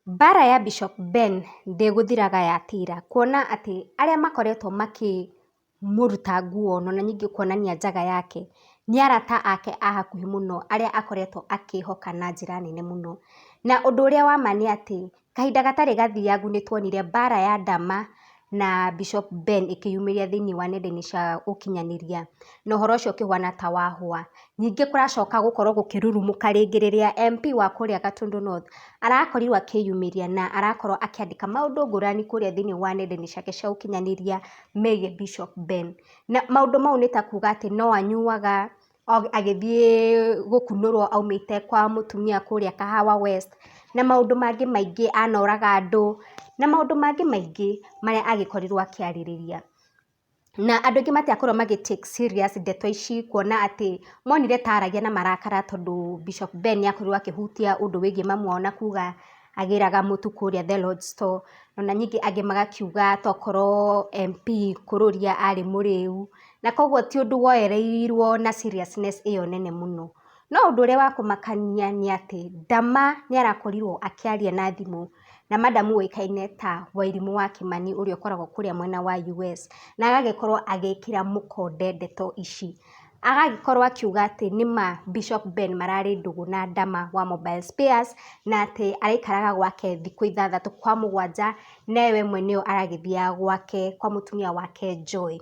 Mbara ya Bishop Ben ndĩgũthiraga yatĩra, kuona atĩ arĩa makoretwo makĩmũruta nguo na ningĩ kuonania njaga yake, nĩ arata ake a hakuhĩ mũno arĩa akoretwo akĩhoka na njĩra nene mũno. Na ũndũ ũrĩa wa ma nĩ atĩ, kahinda gatarĩ gathiangu nĩ tuonire mbara ya Dama na Bishop Ben ĩkĩyumĩria thĩiniĩ wa nenda-inĩ cia ũkinyanĩria, na ũhoro ũcio ũkĩhuana ta wahũa. Ningĩ kũracoka gũkorwo gũkĩrurumũka rĩngĩ rĩrĩa MP wa kũrĩa Gatundu North arakorirwo akĩyumĩria na arakorwo akĩandĩka maũndũ ngũrani kũrĩa thĩiniĩ wa nenda-inĩ ciake cia ũkinyanĩria megiĩ Bishop Ben. Na maũndũ mau nĩ ta kuga atĩ no anyuaga agĩthiĩ gũkunũrwo aumĩte kwa mũtumia kũrĩa Kahawa West, na maũndũ mangĩ maingĩ anoraga andũ, na maũndũ mangĩ maingĩ marĩa agĩkorirwo akĩarĩrĩria. Na andũ aingĩ matiakorwo magĩ take serious ndeto ici kuona atĩ monire ta aragia na marakara tondũ Bishop Ben nĩakorirwo akĩhutia ũndũ wĩgiĩ mamu wao na kuga agĩraga mũtu kũrĩa The Lodge Store, ona ningĩ angĩ magakiuga tokorwo MP Kururia arĩ mũrĩu, na koguo ti ũndũ woereirwo na seriousness ĩyo nene mũno. No ũndũ ũrĩa wa kũmakania nĩ atĩ Dama nĩ arakorirwo akĩaria na thimũ na madam ũĩkaine ta Wairimũ wa Kĩmani ũrĩa ũkoragwo kũrĩa mwena wa US, na agagĩkorwo agĩkĩra mũkonde ndeto ici. Agagĩkorwo akiuga atĩ nĩma Bishop Ben mararĩ ndũgũ na Dama wa Mobile Spares, na atĩ araikaraga gwake thikũ ithathatũ kwa mũgwanja, newe mwene aragĩthiaga gwake kwa mũtumia wake Joy.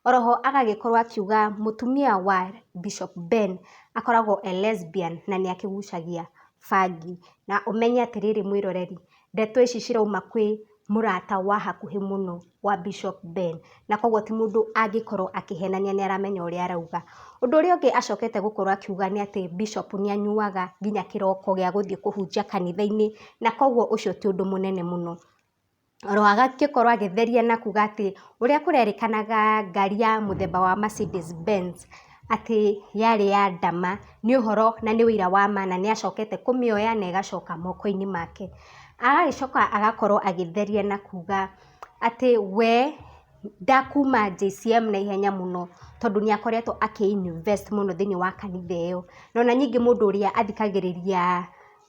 Oroho agagĩkorwo akiuga mũtumia wa Bishop Ben akoragwo e lesbian na nĩ akĩgucagia bangi. Na ũmenye atĩrĩrĩ mwĩroreri, ndeto ici cirauma kwĩ mũrata wa hakuhĩ mũno wa Bishop Ben, na koguo ti mũndũ angĩkorwo akĩhenania nĩ aramenya ũrĩa arauga. Ũndũ ũrĩa ũngĩ acokete gũkorwo akiuga nĩ atĩ Bishop nĩ anyuaga nginya kĩroko gĩa gũthiĩ kũhunjia kanitha-inĩ, na koguo ũcio ti ũndũ mũnene mũno. Oro agagĩkorwo agĩtheria na kuga atĩ ũrĩa kũrerĩkanaga ngari ya mũthemba wa Mercedes Benz atĩ yarĩ ya Dama nĩ ũhoro na nĩ ũira wa ma na nĩ acokete kũmĩoya na ĩgacoka moko-inĩ make. Agagĩcoka agakorwo agĩtheria na kuga atĩ we ndakuma JCM na ihenya mũno tondũ nĩ akoretwo akĩ invest mũno thĩiniĩ wa kanitha ĩyo. Na ona ningĩ mũndũ ũrĩa athikagĩrĩria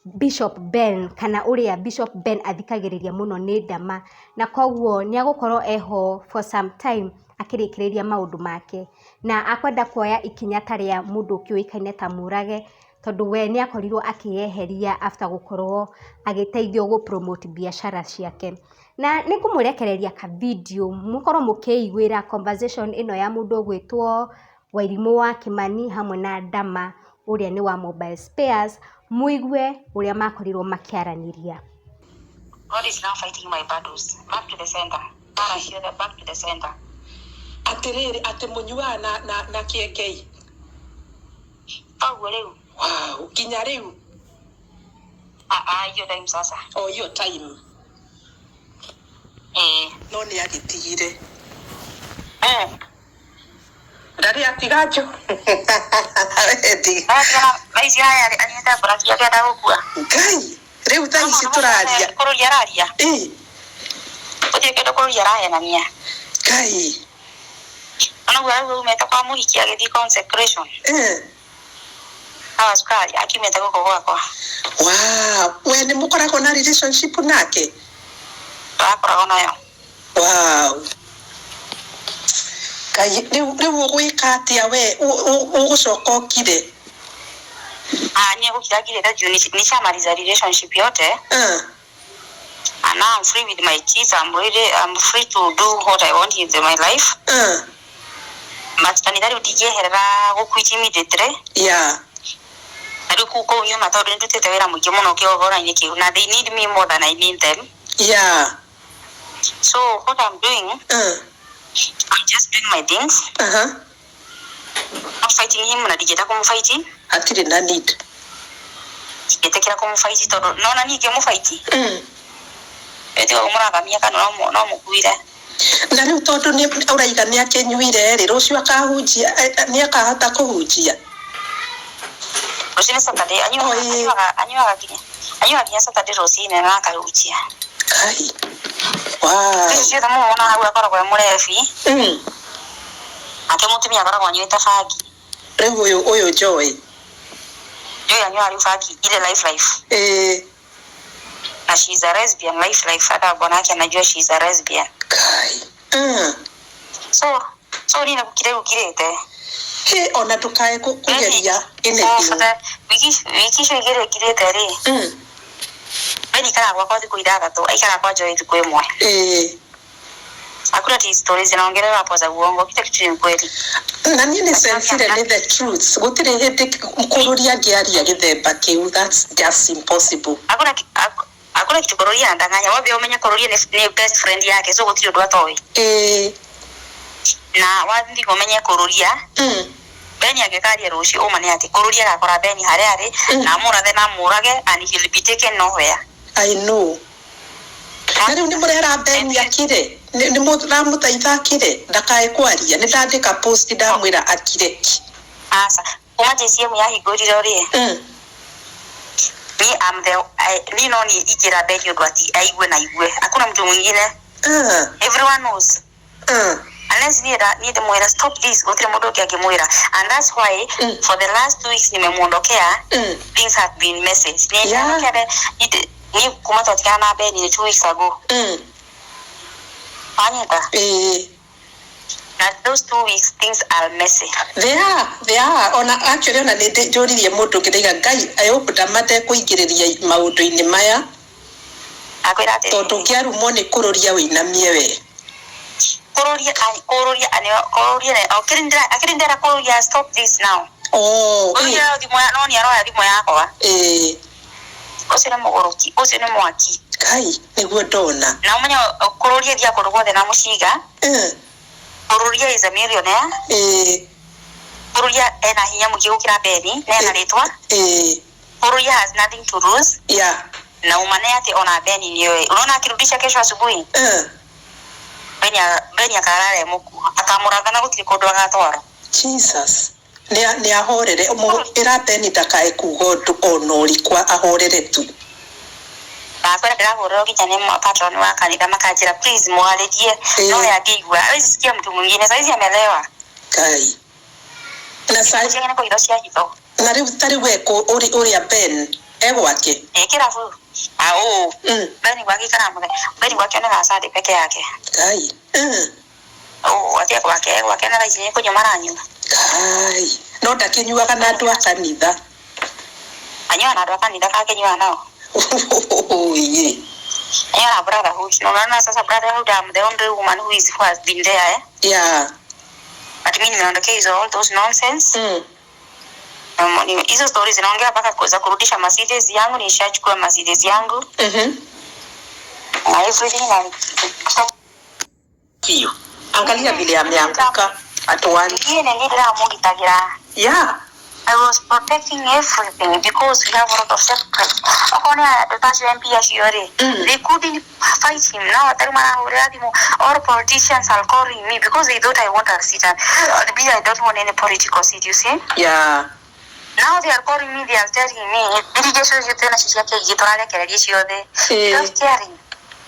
Bishop Ben kana ũrĩa Bishop Ben athikagĩrĩria mũno nĩ Dama, na koguo nĩ agũkorwo eho for some time akĩrĩkĩrĩria maũndũ make. Na akwenda kuoya ikinya ta rĩa mũndũ ũkĩũĩkaine ta Mũrage, tondũ we nĩ akorirwo akĩyeheria after gũkorwo agĩteithio gũ promote biacara ciake. Na nĩ ngũmũrekereria ka video mũkorwo mũkĩiguĩra conversation ĩno ya mũndũ ũgwĩtwo Wairimũ wa Kĩmani hamwe na Dama ũrĩa nĩ wa Mobile Spares, mũigue ũrĩa makorirwo makĩaranĩria. God is now fighting my battles. Back to the center. Mara ciothe back to the center. Atĩrĩrĩ, atĩ mũnyuaga na kĩengei? Koguo rĩu. Wow, nginya rĩu? Ah ah, hiyo time sasa. O hiyo time. Eh. No nĩ agĩtigire? Eh. Ndarĩ atiga njo. Thaa ici haya anyuĩte mbura akĩenda gũkua. Ngai, rĩu thaa ici tũraria? Kũrũria araria. Ĩ. Gũtirĩ kĩndũ kũrũria arahenania. Ngai. Onaguo arauga umĩte kwa mũhiki agĩthiĩ consecration. Hawa cukari akiumĩte gũkũ gwakwa. Wow, we nĩ mũkoragwo na relationship nake? Tũrakoragwo nayo. Wow. Ngai, rĩu ũgwĩka atĩa we? Ũgũcoka ũkire? Ah, niĩ gũkira ngirĩte juu nishamaliza relationship yote. And now I'm free with my kids. I'm free to do what I want in my life. But kanitha rĩu ndingĩeherera gũquit immediately. Na rĩu kũu nyuma tondũ nĩndutĩte wĩra mũingĩ mũno kĩgongona-inĩ kĩu na they need me more than I need them. So what I'm doing, I'm just doing my things. Not fighting him na ndingĩenda kũmũfight. Hatirĩ na need. Ndingĩtĩkĩra kũmũfight tondũ nona niĩ ingĩmũfight. Ĩtiga mũrathamia kana no mũkuire. Na rĩu tondũ nĩ ũraiga nĩ akĩnyuire rĩ, rũciũ akahunjia, nĩ akahota kũhunjia? Rũciũ nĩ Saturday, Oh, ĩĩ. anyuaga nginya Saturday rũcinĩ na akahunjia. Kai. Wow. Icio ciothe mũmona hau akoragwo e mũrebi. Nake mũtumia akoragwo anyuĩte bangi. Rĩu ũyũ Joy. Joy anyuaga rĩu bangi ile life life. Ĩĩ. Na she is a lesbian life life, hata bwana yake anajua she is a lesbian. Kai. So so ni nakukire gukirite. He ona ndukae kugeria anything. Wiki wiki icio igĩrĩ ngirĩte rĩ, Ben ikaraga gwakwa thikũ ithathatũ, aikaraga kwa Joy thikũ ĩmwe. Hakuna ti stories zinaongelewa hapo za uongo, kila kitu ni ukweli. Na niĩ nĩ sensire nĩ the truth, gũtirĩ hĩndĩ kũrũria angĩaria gĩthemba kĩu, that's just impossible. Hakuna hakuna kitu Kururia anadanganya. Wambe umenye Kururia ni best friend yake, so gũtirĩ ũndũ atoĩ. Na wathi umenye Kururia, Ben angĩkaria rũciũ, ũma nĩ atĩ Kururia agakora Ben harĩa arĩ, na amũrathe na amũrage, and he'll be taken nowhere. I know. Na rĩu nĩ mũrera Ben akire, nĩ mũramũteitha akire ndakae kwaria? Nĩ ndandĩka post ndamwĩra akire ki. Aca, kuma JCM yahingũrirwo rĩ, me am the ni no ni ingĩra Ben ũndũ ati aigue na aigue, hakuna mtu mwingine. Everyone knows. Unless niĩ niĩ ndĩmwĩra stop this, gũtirĩ mũndũ ũngĩ angĩmwĩra, and that's why for the last 2 weeks nimemuondokea. Things have been messy. Ni ni kuma twatigana na Ben ni 2 weeks ago. Wanyita? Ĩĩ. Na those 2 weeks things are messy. They are, they are. Ona actually ona nĩ njũririe mũndũ ngĩraiga Ngai, I hope ndamatekũingĩrĩria maũndũ-inĩ maya. Akwĩra atĩrĩrĩ, tondũ ũngĩarumwo nĩ kũrũria wĩinamie we. Kururia kururia kururia akĩrindĩra kururia, stop this now. Oh. Kururia thimũ no nĩ aroya thimũ yakwa. Ũcio nĩ mũgũrũki, ũcio nĩ mwaki. Kai, nĩguo ndona. Na ũmenye kururia thia kũndũ guothe na mũcinga. Kururia is a millionaire. Kururia ena hinya mũingĩ gũkĩra Beni na ena rĩtwa. Kururia has nothing to lose. Na umane atĩ ona Beni nĩoĩ, unaona akirudisha kesho asubuhi, Beni Beni akarara mũkuo, akamũratha na gũtirĩ kũndũ agatwara. Jesus, nĩ ahorere, ĩra Beni ndakae kuga ũndũ ona ũrĩkũ, ahorere tu. Nakwĩra ndĩrahũrĩrwo nginya nĩ patron wa kanitha, makanjĩra please mwarĩrie. No ye angĩigua, hawezi sikia mtu mwingine, saizi amelewa. Kai, na sai Ciake nĩ kũhitho cia hitho. Na rĩu ta rĩu eko ũrĩa Ben egwake? Ĩ kĩrabu au. Beni gwake ikaraga mũthenya, Beni gwake onaga Sunday peke yake. Kai. Ũ atia gwake, gwake na thaa ici nĩ kũnyua maranyua. Kai, no ndakĩnyuaga na andũ a kanitha? Anyuaga na andũ a kanitha, kakĩnyuaga nao? Ĩĩ. Anyuaga na brotherhood. No unaona sasa brotherhood, I'm the only woman who has been there, eh? But mimi nimeondokea hizo, all those nonsense. Hizo stories zinaongea mpaka za kurudisha Mercedes yangu, nishachukua Mercedes yangu na everything na Biũ, angalia vile ameanguka at once. Niĩ nĩ niĩ ndĩramũgitagĩra. I was protecting everything because we have a lot of secrets. Okorwo nĩ andũ ta acio MP acio rĩ, they couldn't fight him. Now atarĩ marahũrĩra thimũ. All politicians are calling me because they thought I want a seat. And me, I don't want any political seat, you see. Now they are calling me, they are telling me, irrigation ciothe nacio ciake ingĩ tũrarekereria ciothe. Without caring.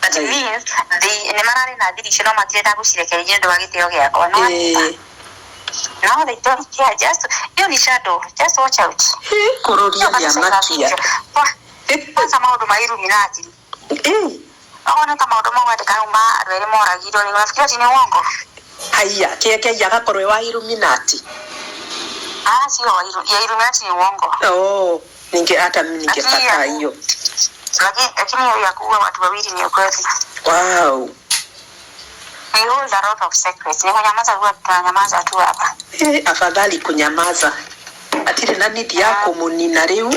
That means they nĩ mararĩ na thiri icio no matirenda gũcirekereria nĩ ũndũ wa gĩtĩo gĩakwa. No now they don't care. Just hiyo ni shadow. Just watch out. Kũrũria nĩ amakia. Kwanza maũndũ ma Illuminati. Okorwo nĩ ta maũndũ mau andĩka ma andũ erĩ moragirwo nĩ unafikiria ati ni uongo? Haiya, kĩeke agakorwo e wa Illuminati? Ah, sio wa ya Illuminati ni uongo. Oh, ninge hata mimi ningekataa hiyo. Lakini hiyo ya kuua watu wawili ni ukweli. We hold a lot of secrets. Ni kunyamaza, huwa tunanyamaza tu hapa. Eh, afadhali kunyamaza, atirĩ na nidi ya kũmũnina rĩu.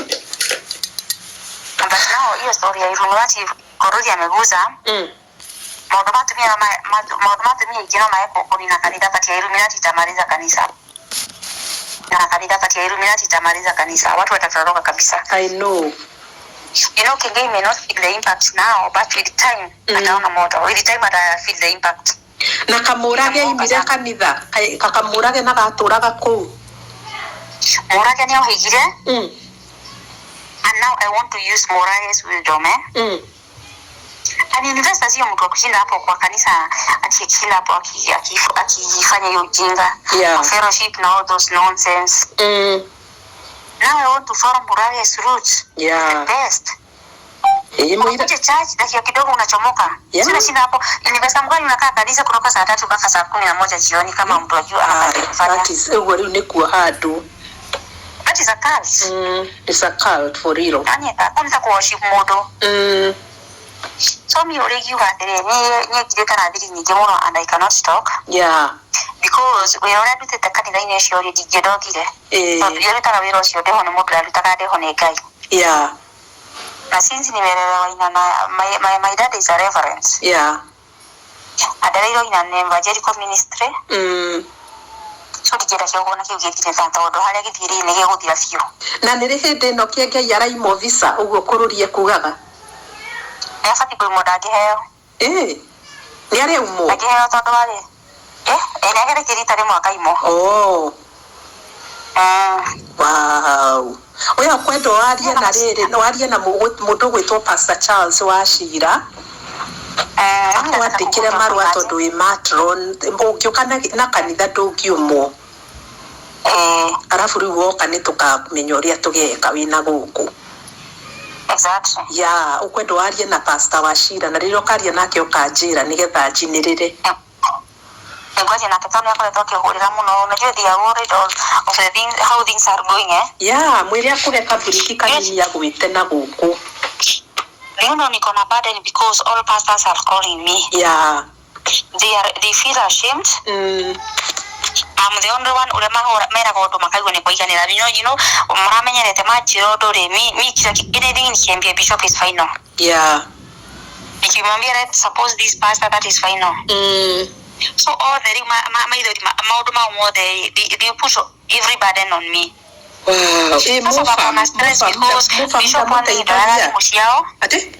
But now hiyo story ya Illuminati Korori ameguza. Maũndũ ma atumia maũndũ ma atumia aingĩ no mae kũnina kanitha, but ya Illuminati itamaliza kanisa. Na kanitha, but ya Illuminati itamaliza kanisa. Watu watatoroka kabisa. I know. You know, Kingei may not feel the impact now, but with time, ataona moto. With time, ata feel the impact. Na kamũrage aimire kanitha, kakamũrage na gatũraga kũu? Murage nĩ ohĩgire. And now I want to use Murage's wisdom, eh? An investor sio mtu wa kushinda hapo kwa kanisa, ati akishinda hapo akifanya hiyo ujinga. Fellowship na all those nonsense. Now I want to follow Murage's roots. The best. Ĩ mũira. Unakuja church dakika kidogo unachomoka. Yeah. Sina shida hapo. Ni pesa mgani unakaa kanisa kutoka saa 3 mpaka saa 11 jioni kama mtu ajua ana kazi ya kufanya. That is ũguo rĩu nĩ kuoha andũ. That is a cult. It's a cult for real. Yaani kwanza kuworship mũndũ. So mi ũrĩa ingiuga atĩrĩ, niĩ niĩ ngirĩte na thiri nyingĩ mũno and I cannot talk because wĩra ũrĩa ndutĩte kanitha-inĩ ũcio rĩ, ndingĩndogire. Tondũ ndiarutaga wĩra ũcio ndĩho nĩ mũndũ, ndarutaga ndĩho nĩ Ngai. Na since nimelelewa ina na my dad is a reverend. Adereirwo in an evangelical ministry. So ndingĩenda kĩgongona kĩu gĩthire ta tondũ harĩa gĩthirĩire nĩ gĩgũthira biũ. Na nĩ rĩ hĩndĩ ĩno kĩengei araimwo visa ũguo kũrũrie kugaga? Nĩ abatiĩ kũimwo, ndangĩheo. Ĩ nĩ areumwo? Ndangĩheo tondũ warĩ nĩ ageretie rita rĩmwe akaimwo. Oh. Wow. Ũyũ kwenda warie na rĩrĩ, warie na mũndũ ũgwĩtwo Pastor Charles wa Cira, akwandĩkĩre marũa tondũ wĩ matron, ũngĩũka na kanitha ndũngiumwo. Arabu rĩu woka nĩ tũkamenya ũrĩa tũgeka wĩna gũkũ. Exactly. Ya ũkwenda warie na Pastor wa Cira, na rĩrĩa ũkaria nake ũkanjĩra nĩgetha njinĩrĩre. Nĩngwaria nake tondũ nĩakoretwo akĩhũrĩra mũno. Unajua they are worried of the things, how things are going, eh? Ya mwĩre akũhe kaburiki kanini agwĩte na gũkũ. You know niko na burden because all pastors are calling me. They feel ashamed. I'm the only one ũrĩa mahũra meraga ũndũ makaigua nĩ kwaiganĩra. You know maramenyerete manjĩra ũndũ rĩ, mi kila anything nikiambia bishop is final. Nikimwambia let's suppose this pastor, that is final. So all the rĩu maithori maũndũ mau mothe, they push every burden on me. Wow. Ĩ Sasa wako na stress because bishop wanĩndorera mũteithagia thimũ ciao. Atĩ?